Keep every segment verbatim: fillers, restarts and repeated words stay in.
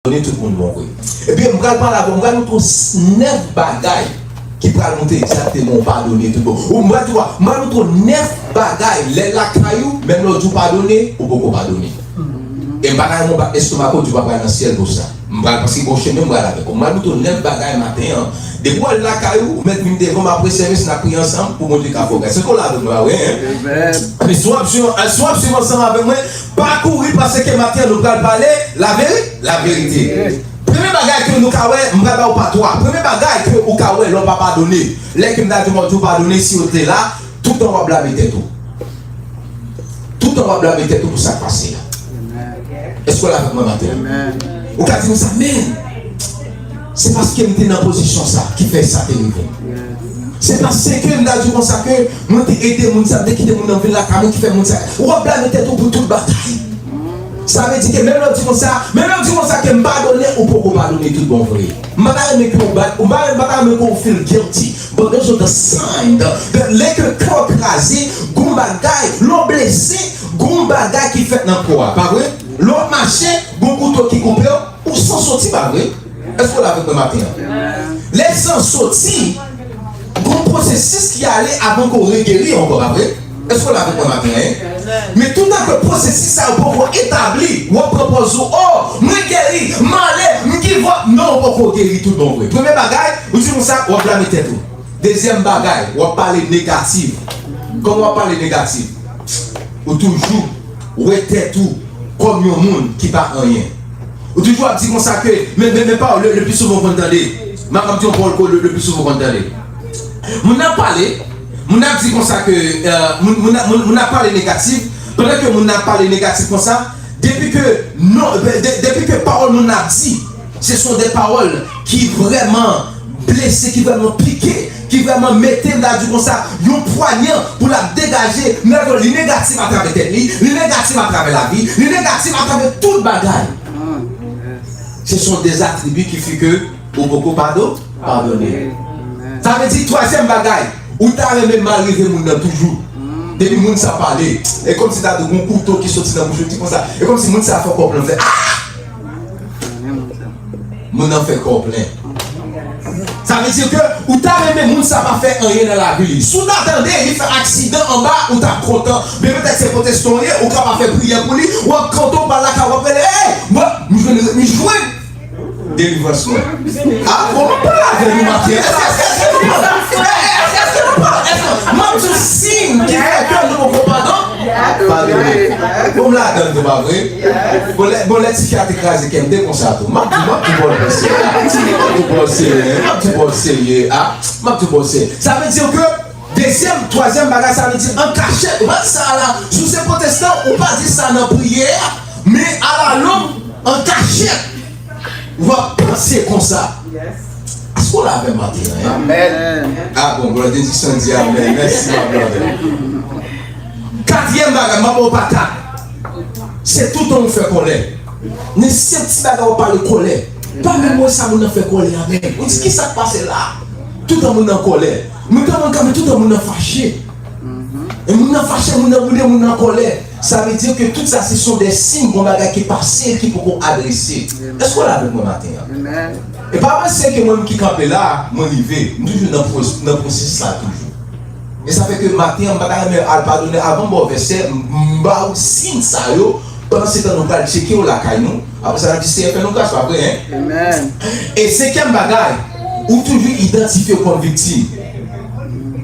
padone tout moun bon vre. Ebyen, m pral pale avè w, m pral montre w nèf bagay ki pral montre egzakteman ou padone tout bon. Ou m pral di w, m pral montre w nèf bagay lè lakay ou, menm lè w di w padone, ou poko padone. E m pa ka renmen w bat lestomak ou, di w pa pral nan syèl pou sa. M pral paske gon chemen m pral avèk ou. M pral montre w nèf bagay maten an. Depi w al lakay ou, ou mèt vin devan m apre sèvis, n a priye ansanm pou Bondye ka fè w gras. Èske w la avèk mwen, pa vre, en? Amen. Men si w ap swiv, si w ap swiv ansanm avèk mwen, pa kouri paske maten an nou pral pale laveri-, laverite. Premye bagay ke nou ka wè, m pral ba w pa twa. Premye bagay ke ou ka wè lè w pa padone, lè ke m ta di w padone, si w te la, toutan w ap blame tèt ou. Toutan w ap blame tèt ou pou sa k pase a. Èske w la avèk mwen maten an? Ou ka di m sa, men, se paske m te nan pozisyon sa ki fè sa te rive m. Se paske m ta di w konsa ke mwen te ede moun sa, m te kite moun nan vin lakay mwen ki fè moun sa. W ap blame tèt ou pou tout bagay. Sa vle di ke menm lè w di konsa, menm lè w di konsa ke m padone, ou poko padone tout bon vre. M pa ta renmen ke w bat, ou pa, m pa ta renmen ke w feel guilty. But those are the sign that lè ke kè w kraze, gon bagay, lè w blese, gon bagay ki fèt nan kò a, pa vre? Lè w ap mache, gon kouto ki koupe w, ou san soti, pa vre? Èske w la avèk mwen maten an? Lè san soti, gon pwosesis ki ale avan ke w regeri ankò, pa vre? Èske w la avèk mwen maten an? Men toutan ke pwosesis sa yo poko etabli, w ap pran pòz ou, o, mwen geri, m ale, m give up. Non, ou poko geri tout bon vre. Premye bagay, ou di konsa, w ap blame tèt ou. Dezyèm bagay, w ap pale negatif. Kòman w ap pale negatif? Ou toujou wè tèt ou kòm yon moun ki pa anyen. Ou toujou ap di konsa ke, men, men, men pawòl le, le pli souvan w konn tande. M ap di yon pawòl ke le, le pli souvan w konn tande. Moun nan ap pale, moun nan ap di konsa ke, euh, moun, moun, moun, moun nan ap pale negatif, pandan ke moun nan ap pale negatif konsa, depi ke, non, de, de, depi ke pawòl moun nan ap di, se son de pawòl ki vrèman blese, ki vrèman pike, ki vrèman mete, m ta di konsa, yon pwanyan pou l ap degaje, m ta di w li negatif atravè tèt li, li negatif atravè lavi, li negatif atravè tout bagay. Se son de atribi ki fè ke ou poko pado-, padone. Sa vle di, twazyèm bagay, ou ta renmen mal rive moun nan toujou. Depi moun sa pale, e kòmsi ta di gon kouto ki soti nan bouch ou, di konsa, e kòmsi moun sa fè kòb lan fè, ah! Moun nan fè kò w plen. Sa vle di ke ou ta renmen moun sa pa fè anyen nan lavi li. Si w ta tande li fè aksidan anba, ou t ap kontan. Men petèt se pwotestan w ye, ou ka pa fè priyè pou li, w ap kanpe, w pa lakay, w ap rele, ey, mwen, m jwenn, m jwenn delivrans mwen. Ah, bon, m ap pale avè nou maten. Èske, èske, èske nou pa, èske, èske nou pa, èske, m ap di w siy ki fè ke nou poko padone. Padone. Bon, m ladann tou, pa vre? Bon, lè, bon, lè ti fi a te kraze kè m, m te konsa tou. M ap di, m ap di bòl serye. M ap di bòl serye, m ap di bòl serye, a. M ap di bòl serye. Sa vle di ke, dezyèm, twazyèm bagay, sa vle di an kachèt. Ou wè sa la, si w se pwotestan, ou pa di sa nan priyè a, men alalong, an kachèt. W ap panse konsa. Èske w la avè m maten an, en? Amèn. Ah bon, brother Dixon di amèn. Mèsi, my brother. Katriyèm bagay, m ap ba w pa kat. Se toutan w fè kòlè. Nenpòt ti bagay w pale kòlè. Pa menm wè sa moun nan fè kòlè a menm. Ou di, "Kisa k pase la?" Toutan moun nan kòlè. Moun nan, moun nan, toutan moun nan fache. E moun nan fache, moun nan boude, moun nan kòlè. Sa vle di ke tout sa, se son de siy, gon bagay ki pase, ki poko adrese. Èske w la avèk mwen maten an? E pa panse ke mwen menm ki kanpe la, mwen rive. M toujou nan pwos-, nan pwosesis la toujou. E sa fè ke maten an, m pa ta renmen al padone avan m ba w vèsè, m, m ba w siy sa yo, pandan se tan nou pral tcheke w lakay nou. Apre sa, n ap di, "Seyè, fè nou gras," pa vre, en? E senkyèm bagay, ou toujou idantifye w kòm viktim.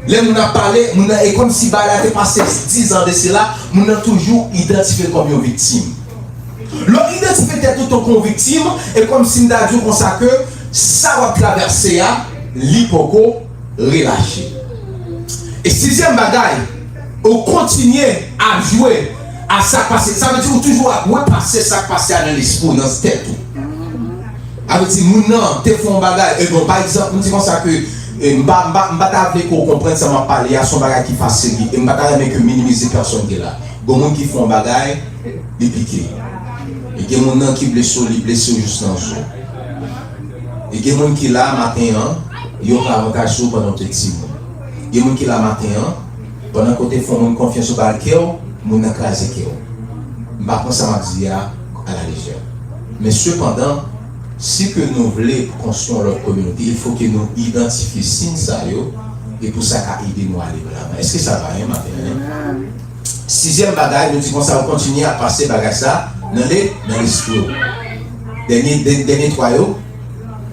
Lè moun ap pale, moun nan, e kòmsi bagay la te pase dizan de sela, moun nan toujou idantifye l kòm yon viktim. Lè w idantifye tèt ou tankou yon viktim, e kòmsi m ta di w konsa ke sa w ap travèse a, li poko relache. E sizyèm bagay, ou kontinye ap jwe a sa k pase. Sa vle di ou toujou ap repase sa k pase a nan lespri w, nan tèt ou. Sa vle di moun nan te fè yon bagay. E bon, pa egzanp, m di konsa ke, e, m pa, m pa, m pa ta vle ke w konprann sa m ap pale a, se yon bagay ki fasil li. E m pa ta renmen ke minimize pèsòn ki la. Gon moun ki fè yon bagay, li pike. E gen moun nan ki blese w, li blese w jis nan zo. E gen moun ki la maten an, yo ka avantaj sou ou pandan w te timoun. Gen moun ki la maten an, pandan ke w te fè yon moun konfyans, ou ba l kè w, moun nan kraze kè w. M pa pran sa m ap di a alalejè. Men sepandan, Si ke nou vle konstwi yon lòt kominote, il faut que nou idantifye siy sa yo, e pou sa ka ede nou ale vè lavan. Èske sa va, en, maten an, en? Sizyèm bagay, nou di konsa, ou kontinye ap pase bagay sa nan le, nan lespri w. Dènye, dè- dènye twa yo,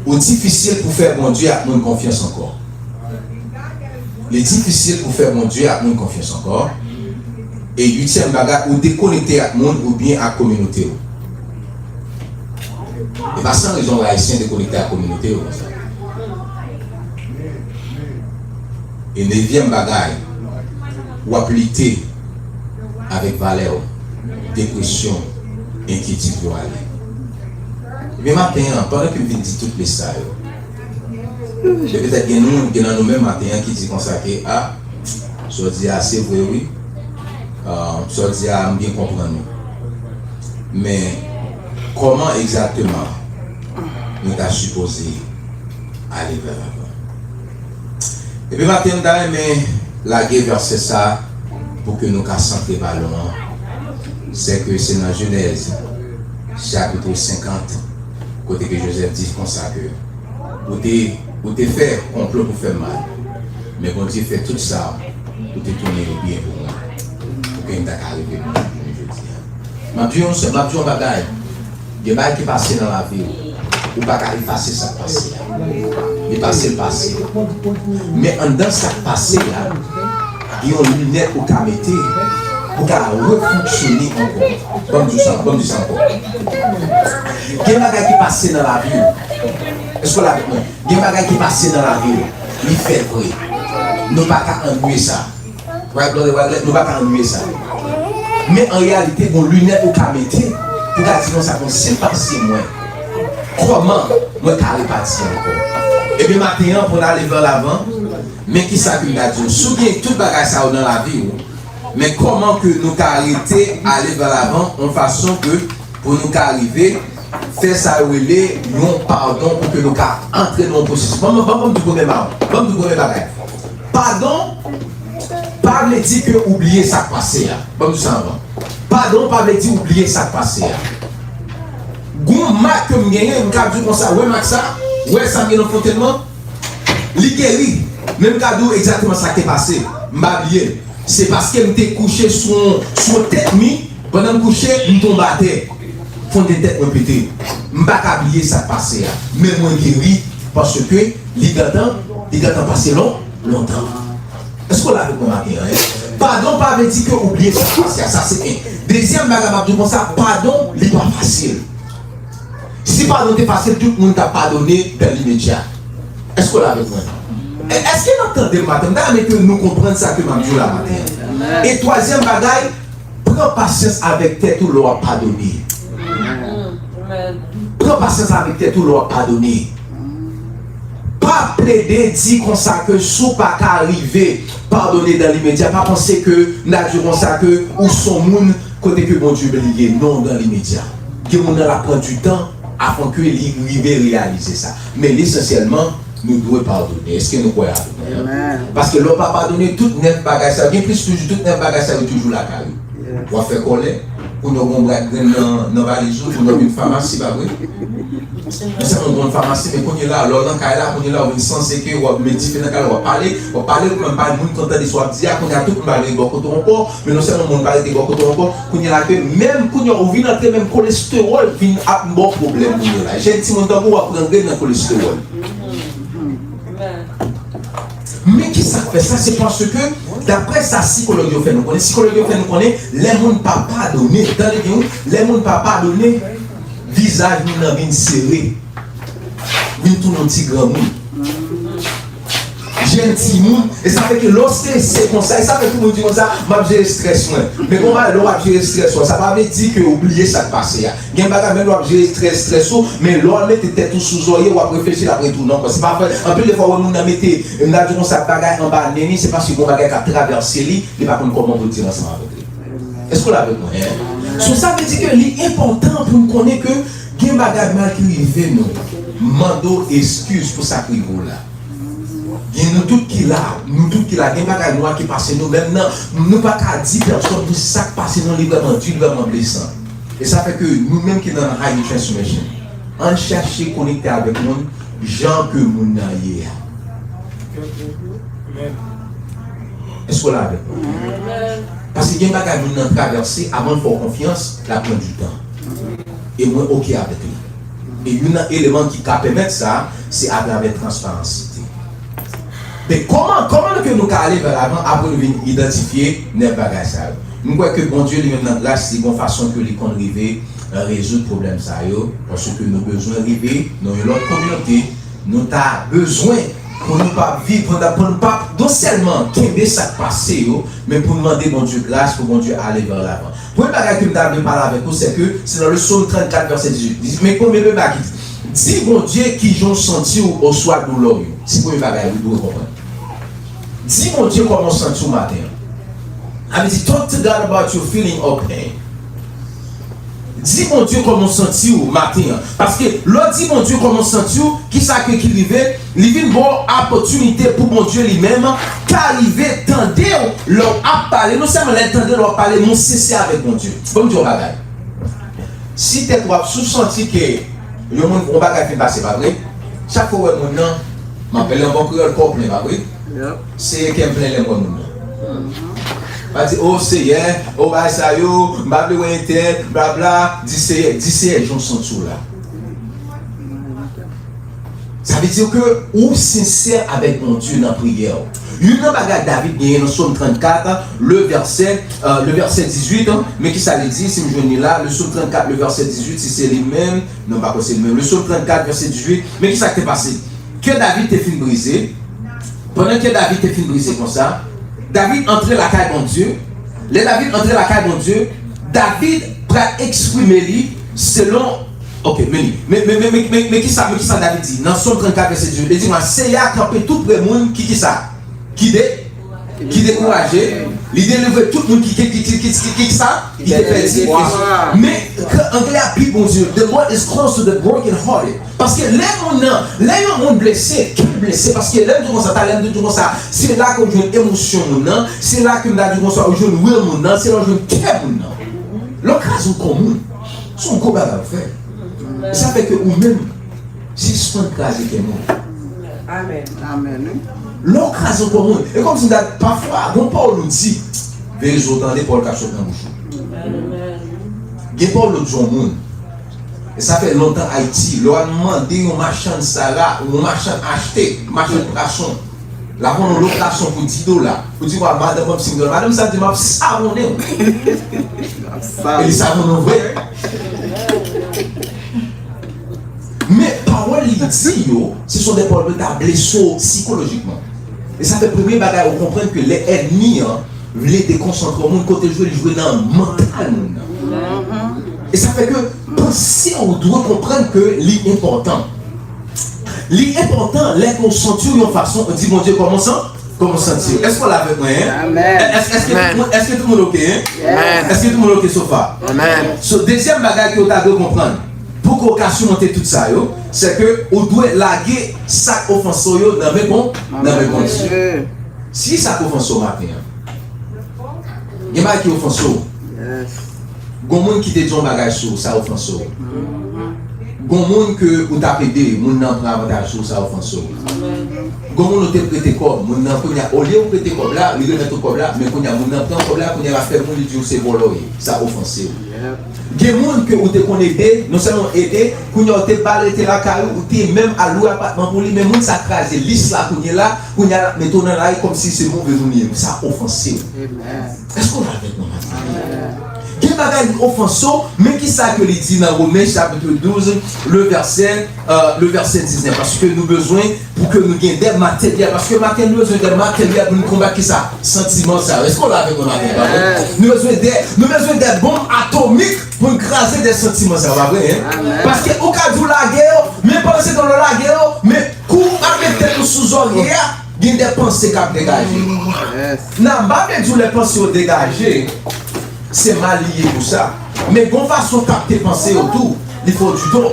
ou difisil pou fè Bondye ak moun konfyans ankò. Li difisil pou fè Bondye ak moun konfyans ankò. E uityèm bagay, ou dekonekte ak moun oubyen ak kominote w. E pa san rezon Ayisyen dekonekte ak kominote yo konsa. E nevyèm bagay, w ap lite avèk valè w, depresyon, enkyetid yo ale. Ebyen maten an, pandan ke m vin di tout mesaj yo, e petèt gen nou, gen nan nou menm maten an ki di konsa ke, a, sa w di a, se vre wi. A, sa w di a, m byen konprann ou. Men, kòman egzakteman nou ta sipoze ale vè lavan? Epi maten, m ta renmen lage vèsè sa pou ke nou ka santre balon an. Se ke se nan Jenèz, chapit senkant, kote ke Jozèf di konsa ke ou te, ou te fè konplo pou fè m mal. Men Bondye fè tout sa pou te tounen yon byen pou mwen. Pou ke m ta ka rive moun jounen jodi a. M ap di yon sèl, m ap di yon bagay. Gen bagay ki pase nan lavi w, ou pa ka efase sa k pase a. Li pase, l pase. Men anndan sa k pase a, gen yon linèt ou ka mete pou ka refonksyone ankò. Ban m di w sa, ban m di w sa ankò. Gen bagay ki pase nan lavi w. Èske w la avèk mwen? Gen bagay ki pase nan lavi w. Li fèt vre. Nou pa ka anniye sa. Right, brother, right, nou pa ka anniye sa. Men an reyalite, gon linèt ou ka mete pou ka di konsa, bon, si l pase mwen, kòman mwen ka repati ankò? Ebyen, maten an, pou n ale vè lavan, men kisa ke m ta di w. Si w gen tout bagay sa yo nan lavi w, men kòman ke nou ka rete ale vè lavan yon fason ke pou nou ka rive fè sa yo rele yon padon pou ke nou ka antre nan yon pwosesis. Ban m, ban m, ban m di w premye ba-, ban m di w premye bagay. Padon pa vle di ke ou bliye sa k pase a. Ban m di w sa anvan. Padon pa vle di ou bliye sa k pase a. Gon mak ke m genyen, m ka di w konsa, wè mak sa, wè sa m gen nan fontenn mwen, li geri. Men m ka di w egzakteman sa k te pase. M pa bliye l. Se paske m te kouche sou, sou tèt mi, pandan m kouche, m tonbe atè. Fontenn tèt mwen pete. M pa ka bliye sa k pase a. Men mwen geri, paske li gentan, li gentan pase lon, lontan. Èske w la avèk mwen maten an, en? Padon pa vle di ke ou bliye sa k pase a, sa se en. Dezyèm bagay m ap di w konsa, padon, li pa fasil. Si padon te fasil, tout moun t ap padone dan limedya. Èske w la avèk mwen? E, èske n ap tande m maten? M ta renmen ke nou konprann sa ke m ap di w la maten an. E twazyèm bagay, pran pasyans avèk tèt ou lè w ap padone. Pran pasyans avèk tèt ou lè w ap padone. Pa plede di konsa ke si w pa ka rive padone dan limedya, pa panse ke n a di konsa ke ou s on moun kote ke Bondye bliye. Non, dan limedya. Gen moun nan l ap pran du tan avan ke li rive reyalize sa. Men lesansyèlman, nou dwe padone. Èske nou kwè avèk mwen? Paske lè w pa padone, tout nèf bagay sa yo, gen plis toujou, tout nèf bagay sa yo toujou lakay ou. W ap fè kòlè. Kounye a w gen yon brat grenn nan, nan valiz ou, kounye a w vin famasi, pa vre? Yon sèl moun konn famasi, men kounye la, lè w nan kay la, kounye la, w vin sanse ke w ap met dife nan kay la, w ap pale, w ap pale, pou menm pa moun konn tande sa w ap di a, kounye a tout moun pa rete bò kote w ankò, men non sèlman moun pa rete bò kote w ankò, kounye la ke menm kounye a w vin antre, menm kolestewòl vin ap ba w pwoblèm kounye la. Jèn timoun tankou w ap pran grenn nan kolestewòl. Men kisa k fè sa? Se paske, daprè sa sikològ yo fè nou konnen, sikològ yo fè nou konnen, lè moun pa padone, tande byen wi, lè moun pa padone, vizaj moun nan vin sere, vin tounen yon ti granmoun. Jèn timoun, e sa fè ke lè w strese konsa, e sa fè tout moun di konsa, "M ap jere estrès mwen." Men gon bagay, lè w ap jere estrès ou, sa pa vle di ke ou bliye sa k pase a. Gen bagay, menm lè w ap jere estrès, estrès ou, men lè w al mete tèt ou sou zòrye, w ap reflechi, l ap retounen ankò. Se pa fè, anpil de fwa, w wè moun nan mete, m ta di konsa, bagay anba nen li, se paske gon bagay k ap travèse li, li pa konn kòman pou l di l ansanm avèk li. Èske w la avèk mwen, en? So, sa vle di ke li enpòtan pou n konnen ke gen bagay mal ki rive nou. Mande w eskiz pou sa k rive w la. Gen nou tout ki la, nou tout ki la, gen bagay nwa ki pase nou, menm nan, nou pa ka di pèsòn pou sa k pase nou, li vrèman di, li vrèman blesan. E sa fè ke nou menm ki nan Haiti Transformation, Ann chache konekte avèk moun jan ke moun nan ye a. Èske w la avèk mwen? Paske gen bagay moun nan travèse, avan l fè w konfyans, l ap pran ditan. E mwen oke avèk li. E youn nan eleman ki ka pèmèt sa, se atravè transparansi. Men kòman, kòman ke nou ka ale vè lavan apre nou vin idantifye nèf bagay sa yo? M kwè ke Bondye li menm nan gras li gon fason ke li konn rive, eh, rezoud pwoblèm sa yo, paske nou bezwen rive nan yon lòt kominote, nou ta bezwen pou nou pa viv, pou nou pa, pou nou pa non sèlman kenbe sa k pase yo, men pou nou mande Bondye gras, pou Bondye ale vè lavan. Premye bagay ke m ta vle pale avèk ou, se ke se nan le Sòm trannkat, vèsè dizuit. Di, men premye bagay ki di, di Bondye kijan w santi w oswa doulè w yo. Se premye bagay ou dwe konprann. Di Bondye kòman w santi w maten an. Sa vle di, talk to God about your feeling or pain. Di Bondye kòman w santi w maten an. Paske lè w di Bondye kòman w santi w, kisa ke ki rive? Li vin ba w opòtinite pou Bondye li menm ka rive tande w lè w ap pale. Non sèlman lè l tande w lè w ap pale, men w sensè avèk Bondye. Ban m di w yon bagay. Si tèt w ap, si w santi ke yon moun, yon bagay fin pase, pa vre? Chak fwa w wè moun nan, m ap pale an bon kreyòl, kò w plen, pa vre? Seyè, kè m plen lè m wè moun nan. Pa di, "O Seyè, o bagay sa yo, m pa vle wè entèl, blabla." Di Seyè, di Seyè, jan w santi w la. Sa vle di ke ou sensè avèk Bondye nan priyè w. Youn nan bagay David genyen nan Sòm trannkat, le vèsè, euh, le vèsè dizuit, men kisa li di, si m jwenn li la, le Sòm trannkat, le vèsè dizuit, si se li menm, non, m pa kwè se li menm. Le Sòm trannkat, vèsè dizuit, men kisa ki te pase? Kè David te fin brize. Pandan kè David te fin brize konsa, David antre lakay Bondye. Lè David antre lakay Bondye, David pral eksprime li selon, ok, men li, men, men, men, men, men, men kisa, men kisa David di? Nan Sòm trannkat, vèsè dizuit, li di, "Mwen, Seyè a kanpe tou prè moun ki, kisa? Ki de, ki dekouraje, li delivre tout moun ki, ki, ki, ki, ki, ki, ki sa? Ki te pèdi espwa." Men, anglè a pi bon di, "The Lord is close to the broken hearted." Paske lè moun nan, lè yon moun blese, kè l blese, paske lè m di w konsa, talè m di w konsa, se la ke w jwenn emosyon moun nan, se la ke m ta di w konsa, ou jwenn will moun nan, se la w jwenn kè moun nan. Lè w kraze yon kò moun, se yon gwo bagay ou fè. E sa fè ke ou menm, sispann kraze kè moun. Amèn. Amèn, wi. Lè w kraze yon kò moun, e kòmsi m ta, pafwa, gon pawòl ou di, veye zo w tande pawòl k ap sot nan bouch ou. Gen pawòl ou di yon moun, E sa fè lontan Ayiti, lè w al mande yon machann sara, yon machann achte, machann pwason, l ap vann yon lo pwason pou dis dola. Ou di, "Wa, madanm, ban m senk dola." Madanm sa di, "M ap savonnen w." E li savonnen w vre. Men pawòl li di yo, se son de pawòl ki ta blese w sikolojikman. E sa fè premye bagay ou konprann ke lè ènmi an vle dekonsantre yon moun, kote l jwe, li jwe nan mantal moun nan. E sa fè ke panse ou dwe konprann ke li enpòtan. Li enpòtan lè ke w santi w yon fason, ou di, "Bondye, kòman w san-, kòman w santi w?" Èske w la avèk mwen, en? Amèn. Èske, èske tout moun, èske tout moun oke, en? Amèn. Èske tout moun oke, sofa? Amèn. So, dezyèm bagay ke w ta dwe konprann, pou ke w ka sirmonte tout sa yo, se ke ou dwe lage sa k ofanse w yo nan men Bon, nan men Bondye. Si sa k ofanse w maten an, gen bagay ki ofanse w. Gon moun ki te di yon bagay sou ou, sa ofanse w. Gon moun ke ou t ap ede, moun nan pran avantaj sou ou, sa ofanse w. Gon moun ou te prete kòb, moun nan kounye a, olye ou prete kòb la, li remèt ou kòb la, men kounye a moun nan pran kòb la, kounye a l ap fè moun, li di w se vòlè w ye, sa ofanse w. Gen moun ke ou te konn ede, non sèlman ede, kounye a ou te ba l rete lakay ou, ou te menm al lwe apatman pou li, men moun sa kraze lis la kounye la, kounye a l ap mete w nan lari kòmsi se move moun li ye, sa ofanse w. Èske w la avèk mwen maten an? Gen bagay li ofanse w, men kisa ke li di nan Women chapit douz, le vèsè, euh, le vèsè diznèf? Paske nou bezwen pou ke nou gen dè materyèl. Paske maten nou bezwen dè materyèl pou nou konbat kisa? Santiman sa yo. Èske w la avèk mwen maten an? Nou bezwen dè, nou bezwen dè bonm atomik pou n kraze dè santiman sa yo, pa vre, en? Paske ou ka di w lage yo, men pandan se tan w lage yo, men kou w ap met tèt ou sou zòrye a, gen dè panse k ap degaje. Nan Bib la di w lè panse yo degaje, se mal li ye pou sa. Men gon fason w kapte panse yo tou, li fè w ditou.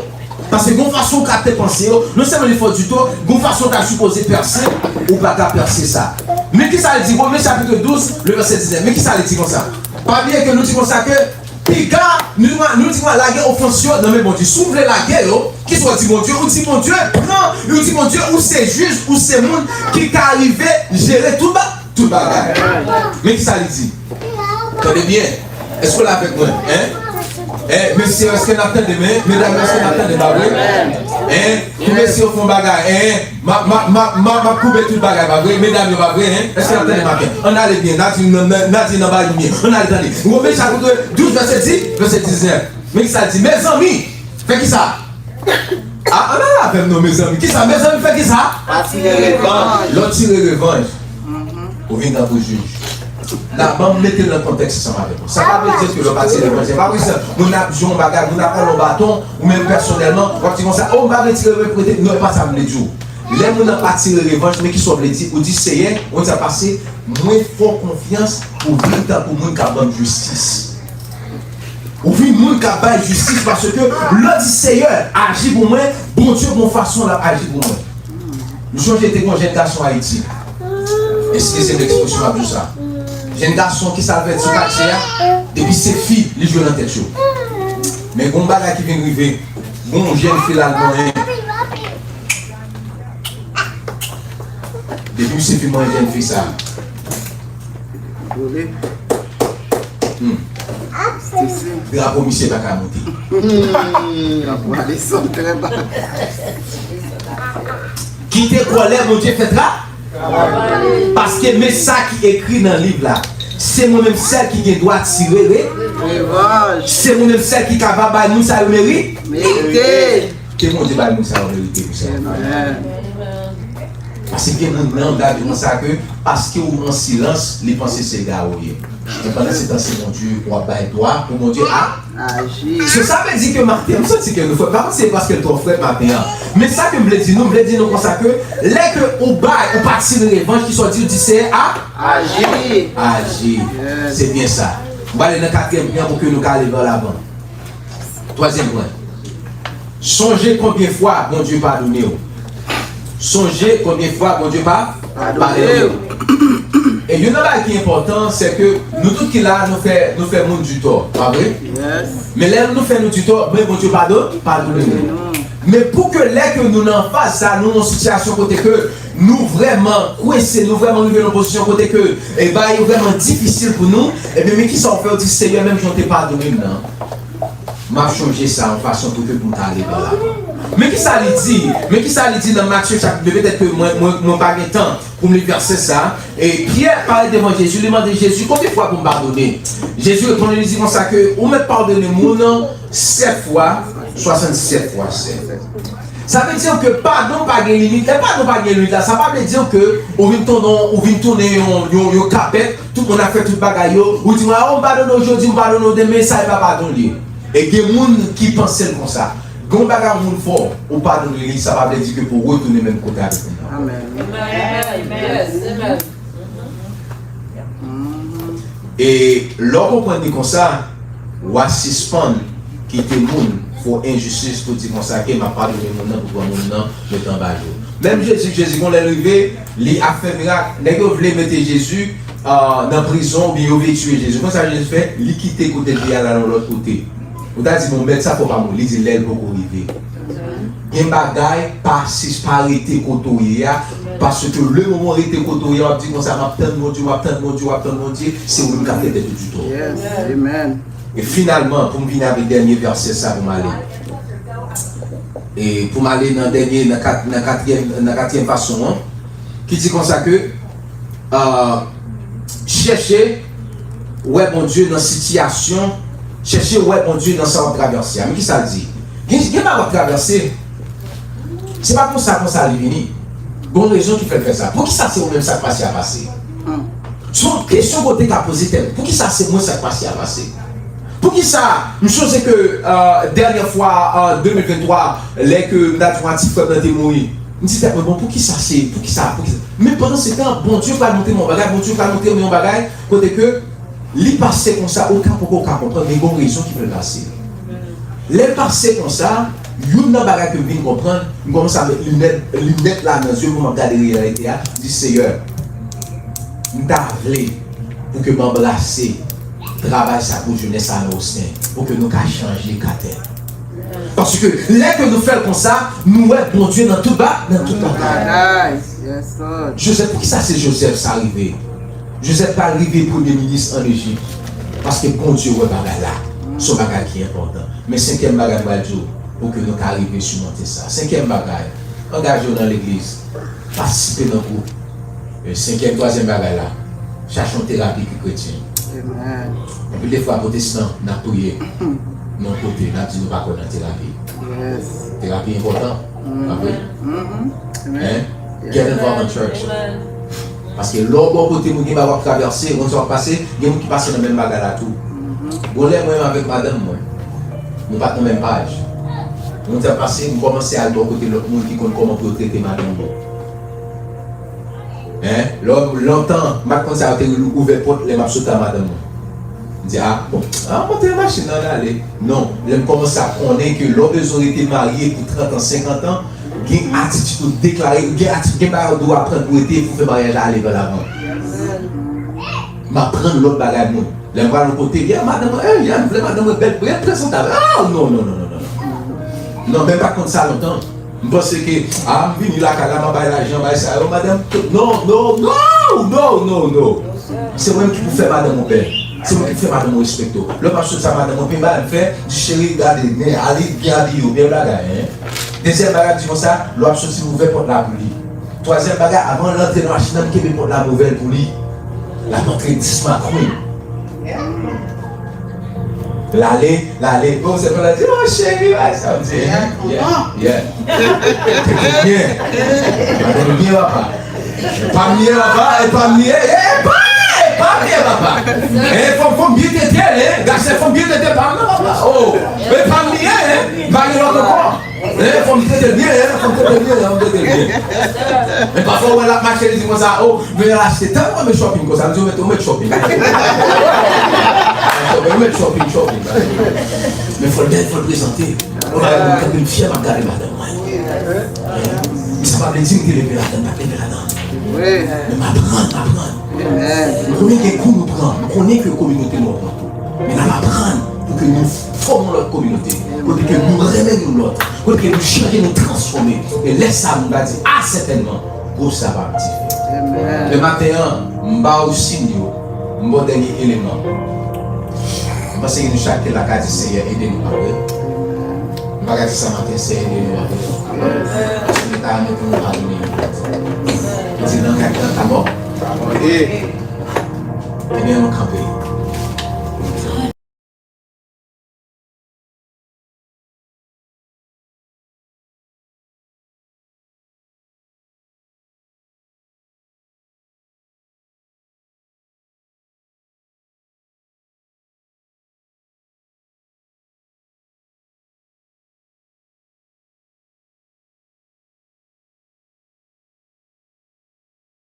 Paske gon fason w kapte panse yo, non sèlman li fè w ditou, gon fason w ta sipoze pèse, ou pa ka pèse sa. Men kisa l di, Women chapit douz, le vèsè diznèf, men kisa l di konsa? Pa bliye ke nou di konsa ke piga, nou di konsa, nou di konsa, lage ofans yo nan men Bondye. Si w vle lage yo, Kisa w di Bondye? Ou di Bondye pran, ou di Bondye ou se jij, ou se moun ki ka rive jere tout ba, tout bagay. Men kisa li di? Tande byen. Èske w la avèk mwen? Hein? Eh, mesye, èske n ap tande men? Medam, èske n ap tande, pa vre? Hein? Pou mesye yo fè yon bagay, hein? M ap, m ap, m ap, m ap, m ap koube tout bagay, pa vre? Medam yo, pa vre, hein? Èske n ap tande maten? Ann ale byen, Nadine nan, nan, Nadine nan bay nou byen. Ann ale tande. Wòm chapitre douz, vèsè dis, vèsè diznèf. Men kisa l di? Mezanmi, fè kisa? A, ann ale avè m non, mezanmi. Kisa? Mezanmi, fè kisa? Pa tire revanj. Lè w tire revanj, ou vin tankou jij. La, ban m mete l nan kontèks ansanm avèk ou. Sa pa vle di ke lè w pa tire revanj, se pa vre sa. Moun ap di yon bagay, moun ap pran yon baton, ou menm pèsonèlman, w ap di konsa, o, m pa vle tire revanj, non, e pa sa m vle di w. Lè moun nan pa tire revanj, men kisa w vle di? Ou di, Seyè, konn sa pase, mwen fè w konfyans pou vin tankou moun k ap ban m jistis. Ou vin moun k ap bay jistis, paske lè w di, Seyè, aji pou mwen, Bondye gon fason l ap aji pou mwen. M sonje te gon jèn gason Ayiti. Eskize m ekspresyon m ap di w sa. Jèn gason ki sa l fè sou katye a, depi se fi li jwe nan tèt yo. Men gon bagay ki vin rive, gon jèn fi l al manyen. Depi misye fin manyen jèn fi sa. Hmm. Drapo misye pa ka monte. Drapo a desann trè ba. Kite kòlè Bondye fè tra. Paske men sa ki ekri nan liv la. Se mwen menm sèl ki gen dwa tire re. Revanj. Se mwen menm sèl ki kapab bay moun sa yo meri. Merite. Ke Bondye bay moun sa yo merite pou sa. Amen. Paske gen moun nan, gade konsa ke, paske ou an silans, li panse se ega ou ye. Men pandan se tan, se Bondye w ap bay dwa pou Bondye a. Aji. So, sa vle di ke maten, m santi ke nou fè, pa se paske l twò frèt maten an. Men sa ke m vle di nou, m vle di nou konsa ke, lè ke ou bay, ou pa tire revanj, kisa w di, ou di, Seyè, a. Aji. Aji. Yes. Se byen sa. M prale nan katriyèm pwen pou ke nou ka ale vè lavan. Twazyèm pwen. Sonje konbyen fwa Bondye padone w. Sonje konbyen fwa Bondye pa padone w. E youn nan bagay ki enpòtan, se ke nou tout ki la, nou fè, nou fè moun di tò, pa vre? Yes. Men lè nou fè nou di tò, men Bondye padone, padone nou. Men pou ke lè ke nou nan faz sa, nou nan sitiyasyon kote ke nou vrèman kwense, nou vrèman rive nan pozisyon kote ke, e, bagay yo vrèman difisil pou nou, ebyen, men kisa w fè, w di, Seyè, menm jan w te padone m nan. M ap chonje sa yon fason pou ke pou m ta ale vè lavan. Men kisa li di? Men kisa li di nan Matye chapit de? Petèt ke mwen, mwen, mwen pa gen tan pou m li vèsè sa. E Pyè parèt devan Jezi, li mande Jezi, konbyen fwa pou m padone? Jezi reponn li, li di konsa ke ou mèt padone moun sèt fwa, swasannsèt fwa sèt. Sa vle di ke padon pa gen limit. Lè padon pa gen limit la, sa pa vle di ke ou vin tounen, ou vin tounen yon, yon, yon kapèt, tout moun ap fè tout bagay yo, ou di, a, m padone w jodi, m padone w demen, sa e pa padon l ye. E gen moun ki panse l konsa. Gen yon bagay yon moun fè w, ou padone li, sa pa vle di ke pou w retounen menm kote avèk moun nan. Amen. Amen. E lè w konprann li konsa, w a sispann kite moun fè w enjistis pou di konsa ke m ap padone moun nan pou pran moun nan mete anba jou. Menm Jezi, Jezi gon lè l rive, li ap fè mirak. Nèg yo vle mete Jezi, ah, nan prizon oubyen yo vle tiye Jezi. Konsa Jezi fè, li kite kote l te ye a, l al yon lòt kote. Ou ta di, bon, mèt, sa fè w pa mouri. Li di, lè l poko rive. Gen bagay, pa sis, pa rete kote w ye a, paske le moman w rete kote w ye a, w ap di konsa, m ap tann Bondye, w ap tann Bondye, w ap tann Bondye, se ou menm k ap fè tèt ou di tò. Yes, amen. E finalman, pou m vini avèk dènye vèsè sa pou m ale. E pou m ale nan dènye, nan kat, nan katriyèm, nan katriyèm fason an, ki di konsa ke, ah, chèche wè Bondye nan sitiyasyon, chèche wè Bondye nan sa w ap travèse a. Men kisa l di? Gen, gen bagay w ap travèse, se pa konsa, konsa li vini. Gon rezon ki fè l fè sa. Poukisa se ou menm sa k pase a pase? Se yon kesyon ke w te ka poze tèt ou. Poukisa se mwen sa k pase a pase? Poukisa, m sonje ke, euh, dènyè fwa, an de mil venntwa, lè ke m ta di w a ti frè m nan te mouri, m di tèt mwen, bon, poukisa se, poukisa, poukisa? Men pandan se tan, Bondye pral montre m yon bagay, Bondye pral montre m yon bagay, kote ke li pase konsa, ou ka poko ka konprann, men gon rezon ki fè l pase. Lè l pase konsa, youn nan bagay ke m vin konprann, m kòmanse a met linèt, linèt la nan zye m pou m ap gade reyalite a, m di, Seyè, m ta vle pou ke m anbrase travay sa pou jounen sa nan Osten, pou ke nou ka chanje katè. Paske lè ke nou fè l konsa, nou wè Bondye nan tout ba, nan tout bagay. Joseph, poukisa se Joseph sa rive? Joseph pa rive premye minis ann Ejip. Paske Bondye wè bagay la. Se yon bagay ki enpòtan. Men senkyèm bagay m pral di w, pou ke nou ka rive simonte sa. Senkyèm bagay, angaje w nan legliz. Patisipe nan gwoup. E senkyèm, twazyèm bagay la, chache yon terapi ki kretyen. Anpil de fwa, pwotestan, n ap touye nan kote, n ap di nou pa kwè nan terapi. Terapi enpòtan, pa vre? Hein? Get involved in church. Paske lè w bò kote moun, gen bagay w ap travèse, moun sa w ap pase, gen moun ki pase nan menm bagay la tou. Gon lè mwen menm avèk madanm mwen, nou pa t nan menm paj. Moun sa pase, m kòmanse al bò kote lòt moun ki konn kòman pou yo trete madanm yo. Hein? Lè w, lontan, m pa t konn sa yo te rele ouvè pòt lè m ap soti a madanm mwen. M di, ah, bon, ah, monte nan machin nan, n ale. Non, lè m kòmanse ap konnen ke lè w bezwen rete marye pou trant an, senkant an, gen atitid ou deklare, gen atitid, gen bagay ou dwe aprann pou rete, pou fè maryaj la ale vè lavan. M aprann lòt bagay moun. Lè m pral yon kote, gen madanm mwen, eh, Yann vle madanm mwen bèl, bèl prezantab. Ah, non, non, non, non, non, non. Non, men m pa t konn sa lontan. M panse ke, ah, m vini lakay la, m a bay lajan, bay sa yo, madanm, non, non, non, non, non, non. Se mwen ki pou fè madanm ou bèl. Se mwen ki pou fè madanm ou respekte w. Lè w ap soti sa madanm ou, pi bagay m fè, di cheri, gade, men, ale, byen abiye w, bèl bagay, hein. Dezyèm bagay, m di konsa, lè w ap soti, ouvè pòt la pou li. Twazyèm bagay, avan l antre nan machin nan, m kenbe pòt la m ouvè l pou li. L ap antre dis makwen. L ale, l ale. Bon, se pou l di, oh, cheri, bay sa. M di, yeah, yeah, yeah. Tete byen. Madanm byen, papa. E pa m li ye, papa, e pa m li ye, e pa, e pa m li ye, papa. E fò, fò m byen tete, hein. Gason, fò m byen tete, pa m nan, papa. Oh, e pa m li ye, hein. Pa gen lòt ankò. Eh, fò m trete l byen, eh, fò m trete l byen, fò m trete l byen. Men pafwa, ou wè l ap mache, li di konsa, oh, men l achte tan, mwen, men shopping konsa. M di, ou mèt, ou mèt shopping. Ou mèt shopping, shopping. Men fò l bèl, fò l prezante. Ou la, mwen, kanpe m fyè, m ap gade madanm mwen. Men sa pa vle di m te leve ladan, m pa t leve ladan. Men m aprann, m aprann. M konnen gen kou nou pran, m konnen ke kominote nou an pran kou. Men n ap aprann pou ke nou fòme yon lòt kominote. Kote ke nou renmen youn lòt. Kote ke nou chanje, nou transfòme. E lè sa a, moun va di, ah, sètènman, gwo sa va ap dife. Men maten an, m ba ou siy yo, m ba w dènye eleman. M panse ke nou chak ki la ka di, Senyè, ede nou, pa vre? Nou pa ka di sa maten, Senyè, ede nou, pa vre? Paske nou ta renmen pou nou padone youn lòt. Pou di nan kay lan, ta mò.